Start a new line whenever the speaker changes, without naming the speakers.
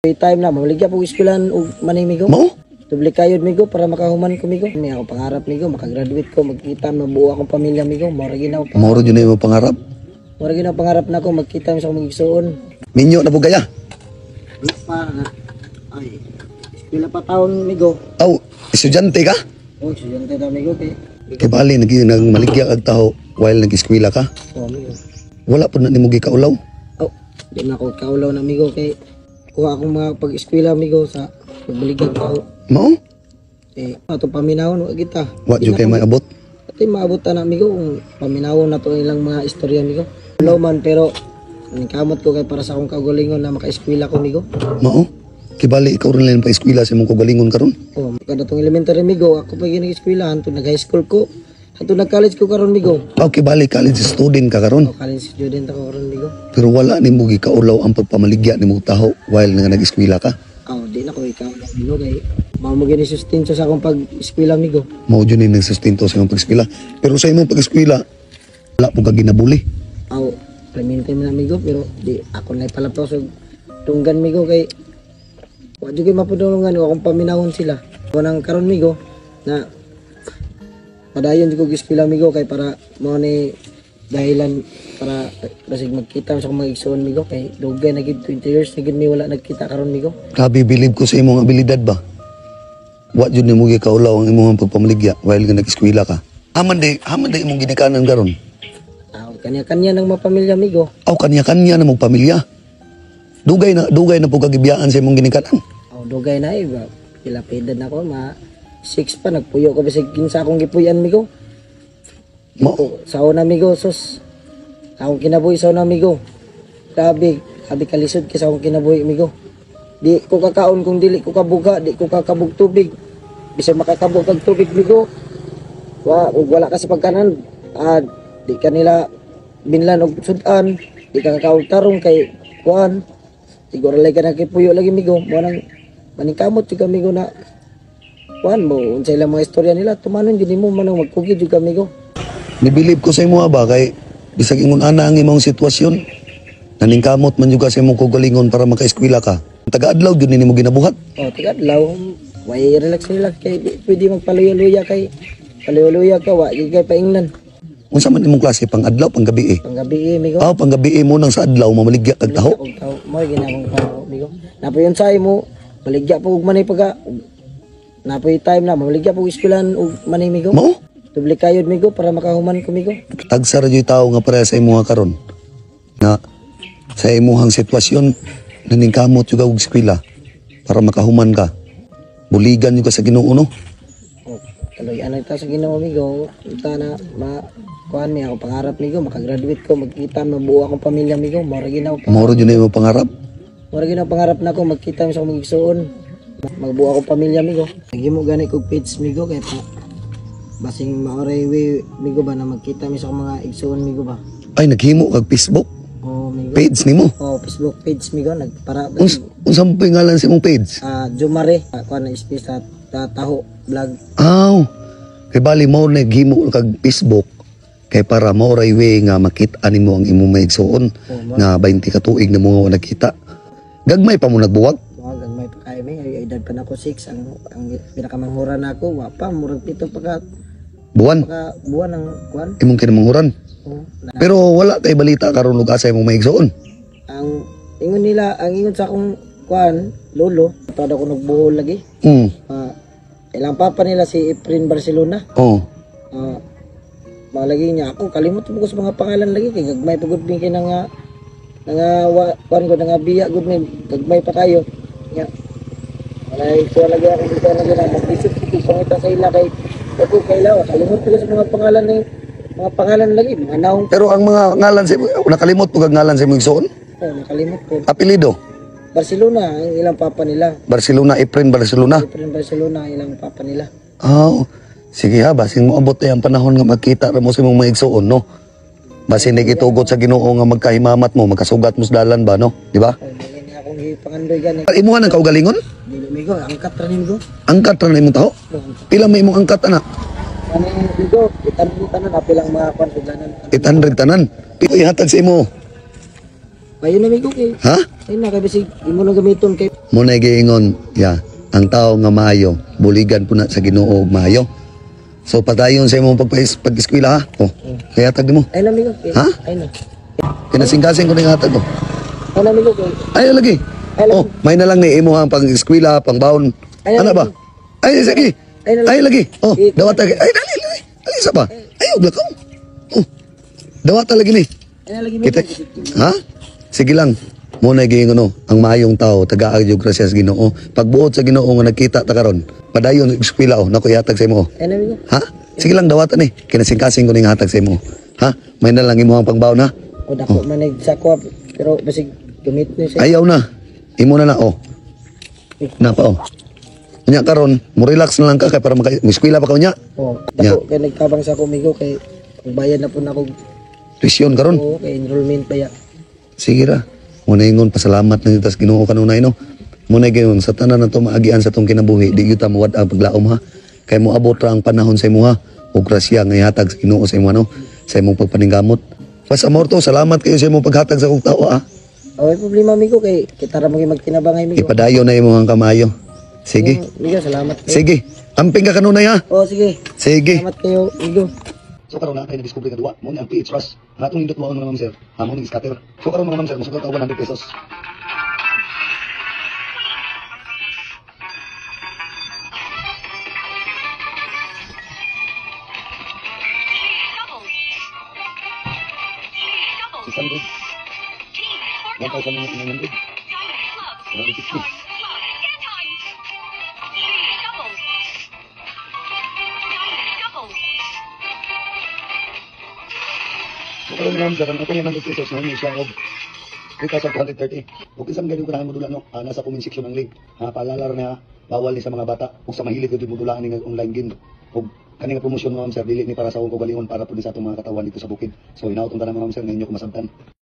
Free time na, mamaligya po eskwelahan og money, migo.
Mao?
Dubli kayod, migo, para makahuman ko, migo. May ako pangarap, migo, makagraduate ko, magkita, mabuo akong pamilya, migo. Mora ginaw pa.
Mao jud na imong pangarap.
Mora ginaw pangarap na ako, magkita mi sa akong igsuon.
Minyo na po gaya.
Di pa na. Ay, eskwela pa taon, migo.
Aw, estudyante ka?
Oh, estudyante ta, migo, kay.
Kay bali nag nagmaligya kag taho while nag-eskwela ka.
Oh, migo.
Wala po na nimo gikaulaw.
Oh, di na ako kaulaw na, migo, kay kuha akong mga pag-eskwela, migo, sa pagbaligyan tao.
Mao?
Eh, ato paminawon wa kita.
Wa jud kay may abot.
Ati maabot ta na, amigo, kung paminawon na to ilang mga istorya, amigo. Wala man, pero kamot ko kay para sa akong kaugalingon na maka-eskwela ko, amigo.
Mao? Kay bali ikaw rin lang pa eskwela sa imong kaugalingon karon.
Oh, kada tong elementary, amigo, ako pa gyud nag-eskwela hantod nag-high school ko. Hantod nag-college ko karon, amigo.
Aw, kay bali college student ka karon.
Oh, college student ako karon, amigo.
Pero wala nimo gikaulaw ang pagpamaligya nimo taho while nga nag-eskwela ka.
Oh, di na ko ikaw, amigo, kay mao mo gyud sustento sa akong pag-eskwela, amigo.
Mao jud ni nagsustento sa imong pag-eskwela. Pero sa imong pag-eskwela wala po ka ginabuli.
Aw, permente man, amigo, pero di ako na ipalaptos og tunggan, migo, kay wa jud kay mapadulungan wa akong paminawon sila. Nang karon, migo, na padayon jud ko eskwela, migo, kay para mao ni dahilan para basig magkita sa akong mga igsoon, migo, kay dugay na gid, 20 years na gid mi wala nagkita karon, migo.
Grabe, bilib ko sa imong abilidad ba. Wa jud nimo gikaulaw ang imong pagpamaligya while nga nag-eskwela ka. Haman di imong ginikanan karon?
Aw, kanya-kanya ng mapamilya, migo.
Aw, kanya-kanya na mong pamilya. Dugay na po kagibiyaan sa imong ginikanan.
Aw, dugay na eh ba. Pila pa edad na ko, ma 6 pa nagpuyo ko bisag kinsa akong gipuy-an, migo.
Mao?
Sa una, amigo, sus. Akong kinabuhi sa una, amigo. Grabe, grabe kalisod kay sa akong kinabuhi, amigo. Di ko kakaon kung dili ko kabuga, di ko kakabog tubig. Bisag makakabog kag tubig, amigo. Wa, ug wala ka sa pagkanan, ah, di ka nila binlan og sudan, di ka kakaon tarong kay kuan. Siguro lagi ka nakipuyo lagi, amigo. Mo nang maningkamot jud ka, amigo, na kuan mo unsa ilang mga istorya nila, tumanon jud nimo manang magkugi jud ka, amigo.
Nibilib ko sa imo ba kay bisag ingon ana ang imong sitwasyon, naningkamot man jud ka sa imong kaugalingon para makaeskwela ka. Taga-adlaw jud nimo ginabuhat.
Oh, taga-adlaw, way relax relax kay di pwede magpaluya-luya, kay paluya-luya ka wa gyud kay paingnan.
Unsa man imong klase, pang adlaw, pang gabi eh?
Panggabi eh, migo.
Aw, pang gabi eh mo nang sa adlaw mamaligya kag taho.
Og taho mo ginamong taho, migo. Napoy unsay mo baligya po og manay pagka napoy time na mamaligya po og eskwelahan og manay, migo.
Mao?
Dubli kayod, migo, para makahuman ko, migo.
Tagsa ra jud tawo nga pareha sa imuha karon. Na sa imuhang sitwasyon naningkamot jud ka og eskwela para makahuman ka. Buligan jud ka sa Ginoo, no?
Oh, kaloy anay ta sa Ginoo, migo. Unta na ma kuan mi ako pangarap, migo, makagraduate ko, magkita, mabuo akong pamilya, migo. Mao ra ginaw pa.
Mao jud na imong pangarap.
Mura ginaw pangarap na ako, magkita mi sa akong mga igsuon. Magbuo akong pamilya, migo. Naghimo gani kog page, migo, kay pa basing maoray way, migo ba, na magkita mi sa akong mga igsuon, migo ba.
Ay, naghimo kag Facebook
Oh, migo.
page nimo?
Oh, Facebook page, migo, nagpara
Unsa mo ngalan sa imong page?
Ah, Jumare, kuan na space sa taho vlog.
Aw. Kay bali mo naghimo kag Facebook kay para mao ray way nga makita nimo ang imong mga igsuon
Oh, mo
nga 20 ka tuig na mo nga wa nagkita. Gagmay pa mo nagbuwag.
mo gagmay pa kay mi, ay edad pa nako 6 ang pinakamanghura nako, wa pa, murag 7 pa ka
Buwan
ka buwan ang kuan.
Imong kinamanghuran.
Oh, na,
Pero wala kay balita karon og asa imong mga igsuon?
Ang ingon nila, ang ingon sa akong kuan, lolo, tada ko nagbuhol lagi. Ah, ilang papa nila si Efren Barcelona.
Oh.
Ah, malagi niya ako kalimot ko sa mga pangalan lagi kay gagmay pa gud mi kay nga nga kuan ko nga biya gud mi, gagmay pa kayo. Nya. Walay ko lagi ako dito lagi na mag-isip ko pangita sa ila kay ako kailaw kalimot ko sa mga pangalan ni mga pangalan lagi mga naong.
Pero ang mga ngalan sa nakalimot po kag ngalan sa imong igsuon?
Oh, nakalimot ko.
Apelyido?
Barcelona ang ilang papa nila.
Barcelona, Efren Barcelona.
Efren Barcelona ang ilang papa nila.
Oh. Sige ha, basing moabot na ang panahon nga magkita ra mo sa imong mga igsuon, no? Basin gitugot sa Ginoo nga magkahimamat mo, magkasugat mo sa dalan ba, no? Di ba?
Oh, mali ni akong gipangandoy gani.
Imuha ng kaugalingon?
Dili, migo, angkat ra ni, migo.
Angkat ra na imong taho?
Oh, angkat.
Pila may imong angkat, anak?
Ani, migo, itan tanan apilang mga kwan suglanan.
800 tanan. Pila ihatag sa imo?
Ayun na, amigo, kay.
Ha?
Ayun na kay bisig imo nang gamiton kay.
Mo na giingon, ya, ang tao nga maayo, buligan po na sa Ginoo og maayo. So padayon sa imong pag-eskwela ha. Oh, kaya tag mo.
Ayun na, amigo, kay.
Ha?
Ayun na.
Kinasingkasing ko ning hatag ko.
Ayun na, amigo, kay.
Ay lagi.
Ay, lagi.
Oh, may na lang ni imo ang pang-eskwela, pangbaon.
Ay,
Ana ba? Ay sige.
Ay, na lang.
Ay lagi. Oh,
Eh,
dawat lagi. Ay dali dali. Dali sa ba? Ay og lakaw. Oh. Dawat lagi ni.
Ayun na lagi, amigo.
Kita. Ha? Sige lang. Mo na giingon no, ang maayong tao taga og grasya sa Ginoo. Pagbuot sa Ginoo nga nagkita ta karon. Padayon og eskwela oh, nako ihatag sa imo. Oh.
Ayun na, amigo.
Ha? Sige lang dawatan ni. Kinasingkasing ko ning hatag sa imo. Ha? May na lang imo ang pangbaon ha.
O dako man nag sa ko pero basig gamit ni sa.
Ayaw na. Imo na na oh. Na pa oh. Unya karon, mo relax na lang ka kay para maka eskwela pa ka unya.
Oh, dako kay nagtabang sa ako, amigo, kay bayad na po na ako.
Tuition karon.
Oo, kay enrollment pa ya.
Sige ra. Muna ingon pasalamat na tas Ginoo kanunay no. Muna gayon sa tanan na to maagian sa tong kinabuhi, di gyud ta mawad ang paglaom ha. Kay moabot ra ang panahon sa imuha ug grasya nga ihatag sa Ginoo sa imuha no, sa imong pagpaningkamot. Pas amor to, salamat kayo sa imong paghatag sa akong tao ha.
Oh, may problema, amigo, kay kita ra mo magtinabangay, amigo.
Ipadayon na imong ang kamayo. Sige.
Oh, amigo, salamat kayo.
Sige. Amping ka kanunay ha.
Oh, sige.
Sige.
Salamat kayo, amigo.
So karon na tayo na-discover nga duwa, mo ni ang PH Rush. Ang atong nindot mga ma'am sir, ha mo ni scatter. So karon mga ma'am sir, mosugal ta 100 pesos. 600. 1,900. 160. So karon mga ma'am sir, ang atong 100 pesos na siya og 3,230. Ug isang ganyan ko na modula no, nasa comment section ang link. Ha, paalala ra na ha, bawal ni sa mga bata ug sa mahilig gyud modulaan ning online game. Ug kani nga promosyon mga ma'am sir, dili ni para sa akong kaugalingon, para pud ni sa atong mga katawan dito sa bukid. So hinaot unta na mga ma'am sir nga inyo kumasabtan.